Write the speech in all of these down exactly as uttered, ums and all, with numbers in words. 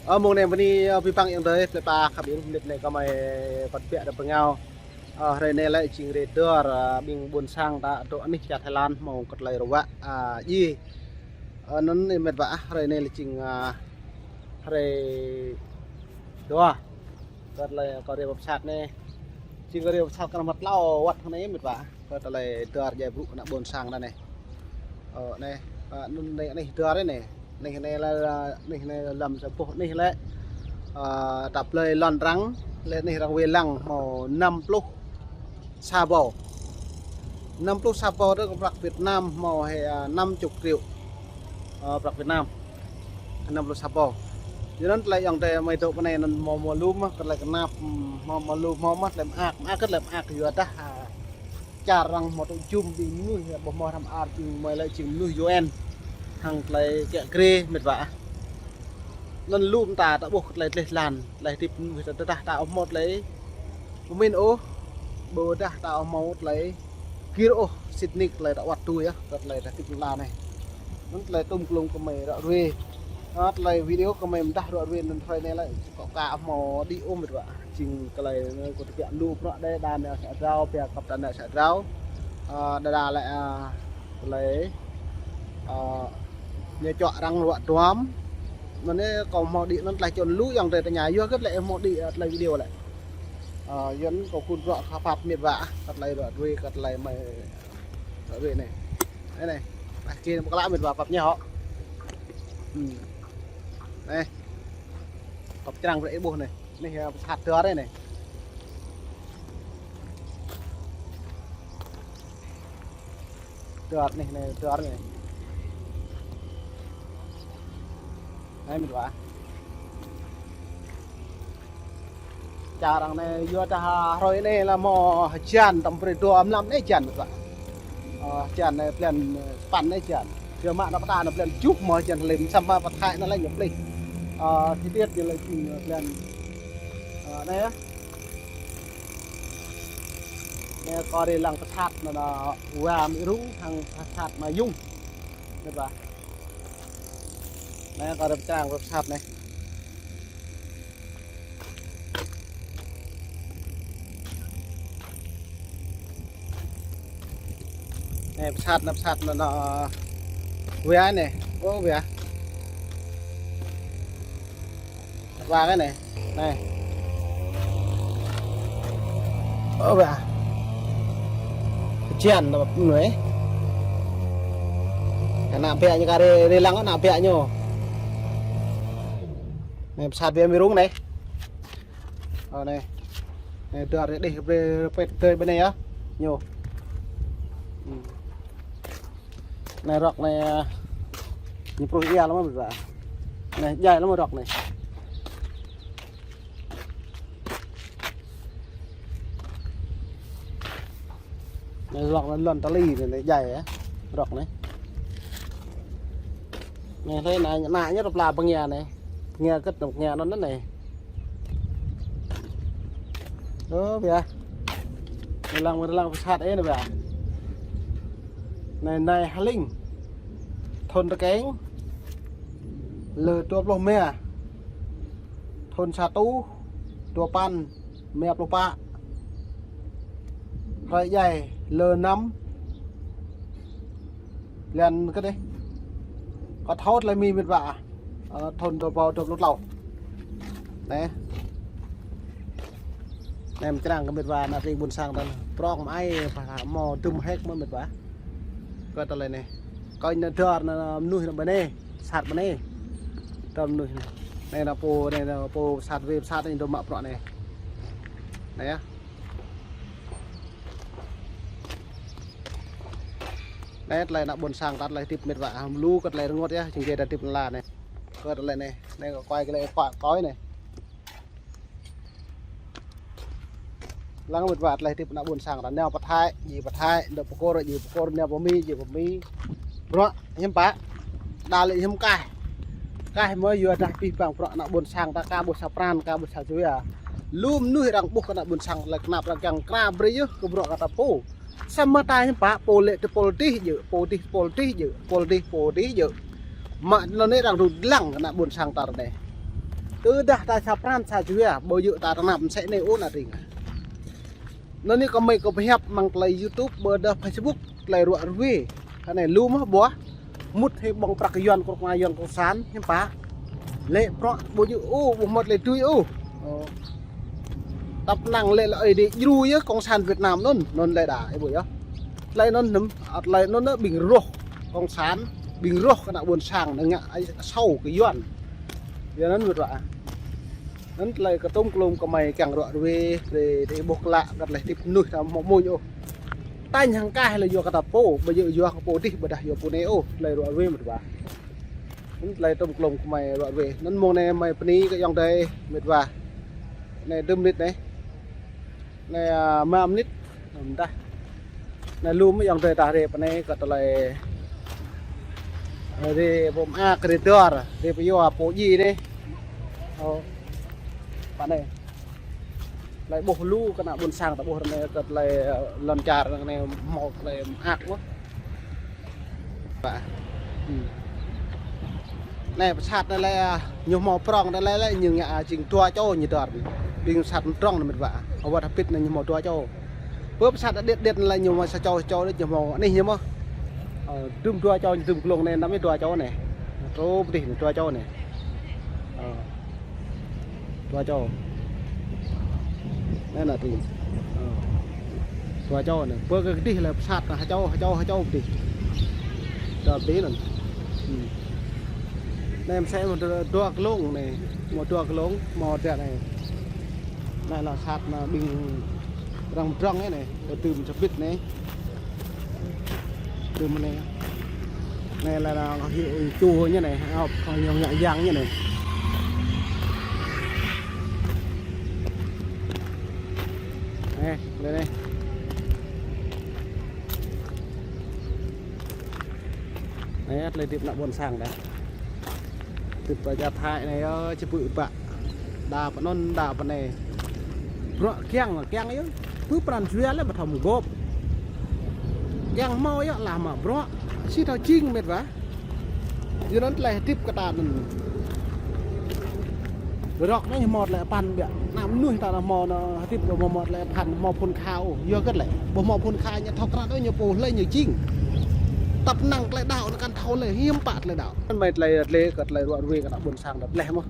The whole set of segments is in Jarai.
Ơ, mông anai bơni, ơ, abih bang ayŏng adơi, plơi pla khăp ƀing, mơnit anai gơmơi kơt biă đa pơngao. Ơ, hrơi anai lĕ jing hrơi dơr, ơ, ƀing ƀôn sang ta dŏ anih čar Thái Lan hmâo kơ tơlơi ruă, ơ, djai. Ơ, anŭn anai mĕt wa, hrơi anai lĕ jing, ơ, hrơi dua. Kơ tơlơi kơ hrơi pơsat anai. Jing kơ hrơi pơsat kơ mơ̆t tlâo wơ̆t anai mĕt wa. Kơ tơlơi dơr djai brŭ ană ƀôn sang ta anai. Ơ, anai, ơ, anŭn anai, anih dơr anai. Anih anai lĕ, anih anai lăm sa boh anih lĕ. Ơ, ta blơi lŏn arăng, lĕ anih arăng wai lăng hmâo năm pluh sa rơbâo. Năm pluh sa rơbâo tơ kơ prăk Việt Nam hmâo hĕ, ơ, năm chục triệu. Ơ, prăk Việt Nam. Năm pluh sa rơbâo. Yua anŭn tơlơi ayŏng adơi gơmơi dŏ pơ anai anŭn hmâo, hmâo lŏm mơ̆, kơ tơlơi kơnap, hmâo, hmâo lŏm hmâo mơ̆, tơlơi mơak, mơak kơ tơlơi mơak yua dah, ơ, čar arăng hmâo tŭ jum ƀing mơnuih, ƀu hmâo hrăm ar ƀing gơmơi lĕ jing mơnuih U N. Hăng tơlơi kiă kriê mĕt wa. Anŭn lŏm ta, ta ƀuh kơ tơlơi dleh dlan, tơlơi hơdip mơnuih ta, ta, ta ƀu hmâo tơlơi pơmĭn ôh, ƀôdah ta ƀu hmâo tơlơi gir ôh, sĭt nik tơlơi ta wơ̆t tui yơh, kơ tơlơi ta hơdip lŏn anai. Anŭn tơlơi tŭm klŭng gơmơi ră ruai. Ơ, tơlơi video gơmơi mơdah ră ruai anŭn hrơi anai lĕ, kâo ka hmâo đĭ ôh mĕt wa. Jing tơlơi anai kâo tơbiă lu bruă đơi, đa nao sa drao, biă kăp ta nao sa drao. Ơ, đa đa lĕ, ơ, tơlơi, ơ, ñu čuă arăng ruă duăm. Mơ̆n anai kâo hmâo đĭ anŭn tơlơi čun lu ayŏng adơi tơña yua hơget lĕ hmâo đĭ, ơ, tơlơi video lĕ. Ơ, yua anŭn kâo kun bruă khă pap mĕt wa, kơ tơlơi ră ruai, kơ tơlơi gơmơi ră ruai anai. Anai, anai. Anai, kơ pơkla mĕt wa pap ñu hŏ. Hmm. Anai. Pap črang brơi ih ƀuh anai. Anai, ơ, pơsat dơr anai. Dơr anai, anai, dơr anai. Anai mĕt wa. Čar arăng anai yua dah hrơi anai lĕ hmâo hơjan tơm brơi dua mlam anai hơjan mĕt wa. Ơ, hơjan anai blan, ơ, sapăn anai hơjan. Yua mă anŭn pơtă anŭn blan tơjuh hmâo hơjan hlĭm samơ̆ pơthai anŭn lĕ ñu plih. Ơ, chi tiết ñu lĕ jing, ơ, blan, ơ, anai yơh. Anai kơ hrơi lăng pơsat anŭn, anŭn wa mĭ rŭng hăng pơsat mă yŭng. Mĕt wa. Anai kơ hrơi pơčrang pơsat anai. Anai pơsat anŭn, pơsat anŭn, anŭn, wa anai. Ơ, wa. Wa kơ anai. Anai. Ơ, wa. Hơjan anŭn anai. Ană biă ñu kơ hrơi, hrơi lăng ană biă ñu. Anai pơsat wa mĭ rŭng anai. Ơ, anai. Anai dơr anai đih brơi pĕt tơi ƀơi anai yơh. Ñu. Hmm. Anai rơ̆k anai, ơ, ñu pruh ia lăm mơ̆ ƀă. Anai djai lăm mơ̆ rơ̆k anai. Anai rơ̆k anai lŏn tơli anai, anai djai yơh. Rơ̆k anai. Anai hlơi anai, anai ñu rơ̆k pla pơngia anai. Pơngia kơ̆t anŭn pơngia anŭn anai. Ơ, biă. Anai lăng, anai lăng pơsat anai biă. Anai, anai Hling. Thôn Tơkeng. Lơ dua pluh rơma. Thôn Satu. Dua păn. Rơma pluh pă. Hrơi djai. Lơ năm. Blan kơ dêh. Kơ thâo tơlơi Mi mĕt wa. Ơ, thôn dua rơbâo dua pluh tlâo. Anai. Anai mơčrang kơ mĕt wa ană tring ƀôn sang ta. Prŏng mă ai, pha hmâo dŭm héc mơ̆ mĕt wa. Kơ tơlơi anai. Kơ anai dơr anŭn mơnuih anŭn ƀơi anai. Sat ƀơi anai. Dơr mơnuih anai. Anai anŭn pô, anai anŭn pô sat wai, sat anai dŏ mă prŏng anai. Anai yơh. Anai tơlơi ană ƀôn sang ta tơlơi hơdip mĕt wa, hăm lu kơ tơlơi rơngot yơh, jing djai ta hơdip lăn la anai. Kơ tơlơi anai, anai kơ kuai kơ lĕ kuai, kuai anai. Lăng mĕt wa tơlơi hơdip ană ƀôn sang ta, nao pơthai, djai pơthai, dŏ pơkôr, djai pơkôr, nao pơmĭn, djai pơmĭn. Bruă hiư̆m pă, đa lĕ hiư̆m kaih. Kaih mơ̆ yua dah abih bang bruă ană ƀôn sang ta ka ƀuh sa pran, ka ƀuh sa jua. Lu mơnuih arăng ƀuh kơ ană ƀôn sang tơlơi kơnap arăng kiăng kra brơi yơh kơ bruă kơ ta pô. Samơ̆ ta hiư̆m pă, pô lĕ tơ pô dih djơ̆, pô dih, pô dih djơ̆, pô dih, pô dih djơ̆. Mă anŭn anai arăng dŏ lăng kơ ană ƀôn sang ta ră anai. Tơdah ta sa pran sa jua, ƀu djơ̆ ta tơnap mơsĕ anai ôh ană tring. Anŭn anai kơmơi kơ pơhiăp amăng tơlơi YouTube, ƀôdah Facebook, tơlơi ruă ruê. Hơnai lu mơ̆ ƀuh. Mŭt hĭ ƀơ̆ng prăk Yuan, kơnuk kơna Yuan cộng sản, hiư̆m pă. Lĕ prăk ƀu djơ̆ ôh, ƀu mŭt lĕ tui ôh. Ơ. Tăp năng lĕ lĕ ơi đĭ djru yơh cộng sản Việt Nam anŭn, anŭn lĕ đa, ih ƀuh yơh. Tơlơi anŭn anŭn, tơlơi anŭn anŭn ƀing rŏh cộng sản, ƀing rŏh kơ ană ƀôn sang, ană ngă ai sâu kơ Yuan. Yua anŭn mơ̆t wa. Anŭn tơlơi kơtŭm klŭm kơmơi kiăng ruă ruê, brơi tơ ih ƀuh klă, kơ tơlơi hơdip mơnuih ta hmâo mơ̆n ôh. Tañ hăng kah lĕ yua kơ ta pô, ƀu djơ̆ yua kơ pô dih, ƀôdah yua pô anai ôh, tơlơi ruă ruê mơ̆t wa. Anŭn tơlơi tŭm klŭm kơmơi ruă ruê. Anŭn mông anai mơi bơni kơ ayŏng adơi mơ̆t wa. Anai dŭm mơnit anai. Anai, a, rơma mơnit. Anŭn dah. Anai lu mơ̆ ayŏng adơi ta rê pơ anai kơ tơlơi rê pơmơak, rê dơr, rê pơyua pô djai anai. Ơ. Pơ anai. Tơlơi ƀuh lu kơ ană ƀôn sang ta ƀuh ră anai kơ tơlơi, ơ, lŏn čar ră anai hmâo tơlơi mơak mơ̆n. Pă. Hmm. Anai pơsat anai lĕ, a, ñu hmâo prŏng anai lĕ, lĕ ñu ngă, a, jing dua čô ñu dơr. Ƀing pơsat prŏng anai mơ̆t wa. Awăt hơbĭt anai ñu hmâo dua čô. Pơ pơsat điêt điêt anai lĕ ñu hmâo sa čô, sa čô đôč ñu hmâo anih ñu mơ̆n. Ơ, dŭm dua čô, dŭm glông anai, anăm ih dua čô anai. Truh pơdih anai, dua čô anai. Ơ. Dua čô. Anai ană tring. Ơ. Dua čô anai. Pơ kơ kơdih lĕ pơsat anai, ha čô, ha čô, ha čô pơdih. Dua pơdih anŭn. Hmm. Anai mơsĕ hmâo dua, dua glông anai. Hmâo dua glông, hmâo dua anai. Anai lĕ pơsat anai ƀing arăng pơdrŏng anai. Tơdŭm sa bit anai. Tơdŭm anai. Anai lĕ, lĕ kơ hyu ču ñu anai, hŏp kơ ñu ngă yang ñu anai. Anai, lĕ anai. Anai, tơlơi hơdip ană ƀôn sang đah. Tui pơ čar Thái anai yơh, či pơpă. Đa pơ anŭn, đa pơ anai. Bruă kiăng, kiăng yơh. Pơ pran jua lĕ ƀu thâo mơgop. Kiăng hmâo yơh lah mă bruă. Či thâo jing mơ̆t wa. Yua anŭn tơlơi hơdip kơ ta anŭn. Rơ̆k anai hmâo tơlơi păn biă. Ană mơnuih ta anai hmâo anai hơdip ƀu hmâo tơlơi păn, hmâo phŭn kha ôh. Yua hơget lĕ. Ƀu hmâo phŭn kha ñu thâo krăn ôh ñu pô hlơi ñu jing. Tăp năng tơlơi đaŏ anŭn kăn thâo lĕ hiư̆m pă tơlơi đaŏ. Anŭn mơi tơlơi lĕ kơ tơlơi ruă ruê kơ ană ƀôn sang đah lĕ mơ̆n.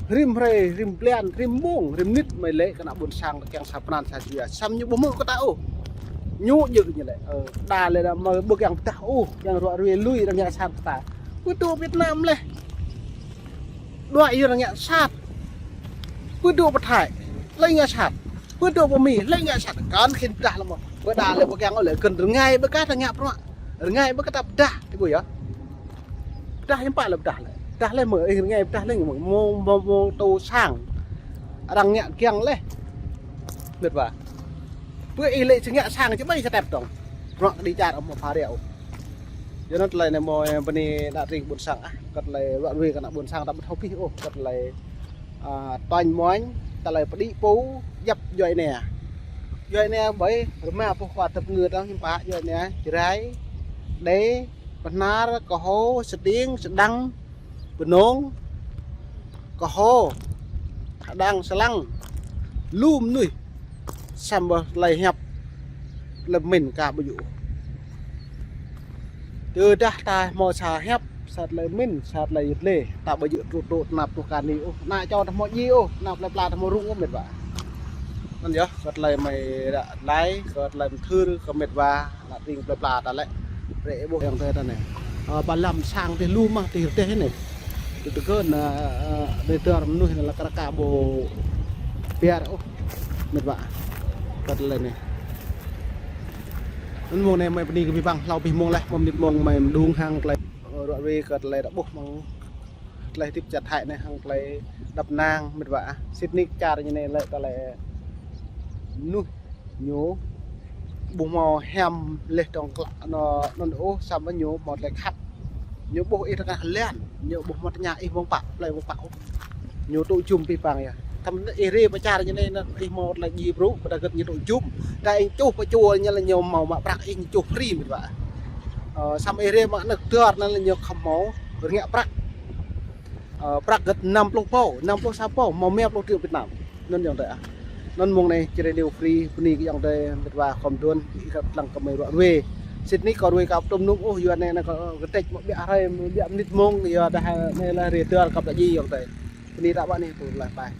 Rĭm hrơi, rĭm blan, rĭm mông, rĭm mơnit mơi lĕ kơ ană ƀôn sang ta kiăng sa pran sa jua. Samơ̆ ñu ƀu hmư̆ kơ ta ôh. Ñu djơ̆ ñu lĕ. Ơ, đa lĕ đa mơi ƀu kiăng pơdah ôh, kiăng ruă ruê lui arăng ngă sat kơ ta. Pơtô Việt Nam lĕ. Đuaĭ yua arăng ngă sat. Pơtô pơ Thái, lĕ ngă sat. Pơtô pơ Mi, lĕ ngă sat. Kăn khĭn pơdah lĕ mơ̆n. Pơdah lĕ ƀu kiăng ôh lĕ kăn rơngai ƀơi kơ ta ngă bruă. Rơngai ƀơi kơ ta pơdah, ih ƀuh yơh. Pơdah hiư̆m pă lĕ pơdah lĕ. Pơdah lĕ mơ̆ ih rơngai pơdah lĕ mơ̆ mơ̆ mơ̆ tơ sang. Arăng ngă kiăng lĕ. Mơ̆t wa. Pơ ih lĕ či ngă sang či ƀai sa tep dong. Bruă kơđi čar amăng pha rĕo. Yua anŭn tơlơi anai mơi bơni ană tring ƀôn sang ah. Kơ tơlơi ruă ruê kơ ană ƀôn sang ta ƀu thâo pih ôh. Kơ tơlơi, a, tuañ muañ, tơlơi pơđĭ pô, djăp djuai ania. Djuai ania ƀơi rơma boh khua tơpơngư tơ̆ng hiư̆m pă djuai ania, Jrai, Đê, Bahnar, Kơho, Stiêng, Sơdăng, Bơnông, Kơho, Hơđăng, Sơlăng, lu mơnuih, samơ̆ tơlơi hiăp, tơlơi pơmĭn aka ƀu djơ̆. Tơdah ta hmâo sa hiăp, sa tơlơi pơmĭn, sa tơlơi yut lĕ, ta ƀu djơ̆ truh truh tơnap truh kơ anai ôh, ană čô ta hmâo djai ôh, ană plơi pla ta hmâo rŭng ôh mơ̆t wa. Anŭn yơh, kơ tơlơi mơi ră laĭ, kơ tơlơi mơthưr, kơ mơ̆t wa. Ană tring plơi pla ta lĕ. Rĕ ƀuh ayŏng adơi ta anai. Ơ, ba lăm sang tih lu mơ̆ tih rơdêh anai. Tui tơkơn, ơ, ơ, rơdêh mơnuih anai lĕ kar ka ƀu piar ôh. Mơ̆t wa. Kơ tơlơi anai. Anŭn mông anai mơi bơni kơ abih bang hlâo abih mông laih, mơ̆n mơnit mông mơi mơđung hăng tơlơi. Ơ, ruă ruê kơ tơlơi ta ƀuh mơ̆ng tơlơi hơdip čar Thái anai hăng tơlơi đăp năng mơ̆t wa. Sĭt nik čar ñu anai lĕ tơlơi mơnuih ñu ƀu hmâo hiam leh tong klă anŭn, anŭn ôh samơ̆ ñu hmâo tơlơi khăp. Ñu ƀuh ih tơngah lan, ñu ƀu hmâo tơña ih mơ̆ng pă, plơi mơ̆ng pă ôh. Ñu tŭ jum abih bang yơh. Tơdah ih rê pơ čar ñu anai, ih hmâo tơlơi djai brŭ, pơdah gơ̆t ñu tŭ jum. Tơdah ih čuh pơ čua ñu lĕ ñu hmâo mă prăk ih ñu čuh free mơ̆t wa. Ơ, samơ̆ ih rê mă anŭn dơr anŭn lĕ ñu khŏm hmâo rơngiă prăk. Ơ, prăk gĕt năm pluh pô, năm pluh sa pô, mơ̆ mia pluh triệu Việt Nam. Anŭn ayŏng adơi ah. Anŭn mông anai Jrai Radio Free, bơni kơ ayŏng adơi, mĕt wa khŏm đuaĭ, ih kăp lăng kơ mơi ruă rue. Sĭt nik kâo rue kâo ƀu tŭ mơnŭm ôh, yua anai anai kâo kơtĕč mă ƀiă hrơi, mă ƀiă mơnit mông, yua dah anai lah rê dơr kăp lă ji ayŏng adơi. Bơni tă ƀă anai tui lah pai.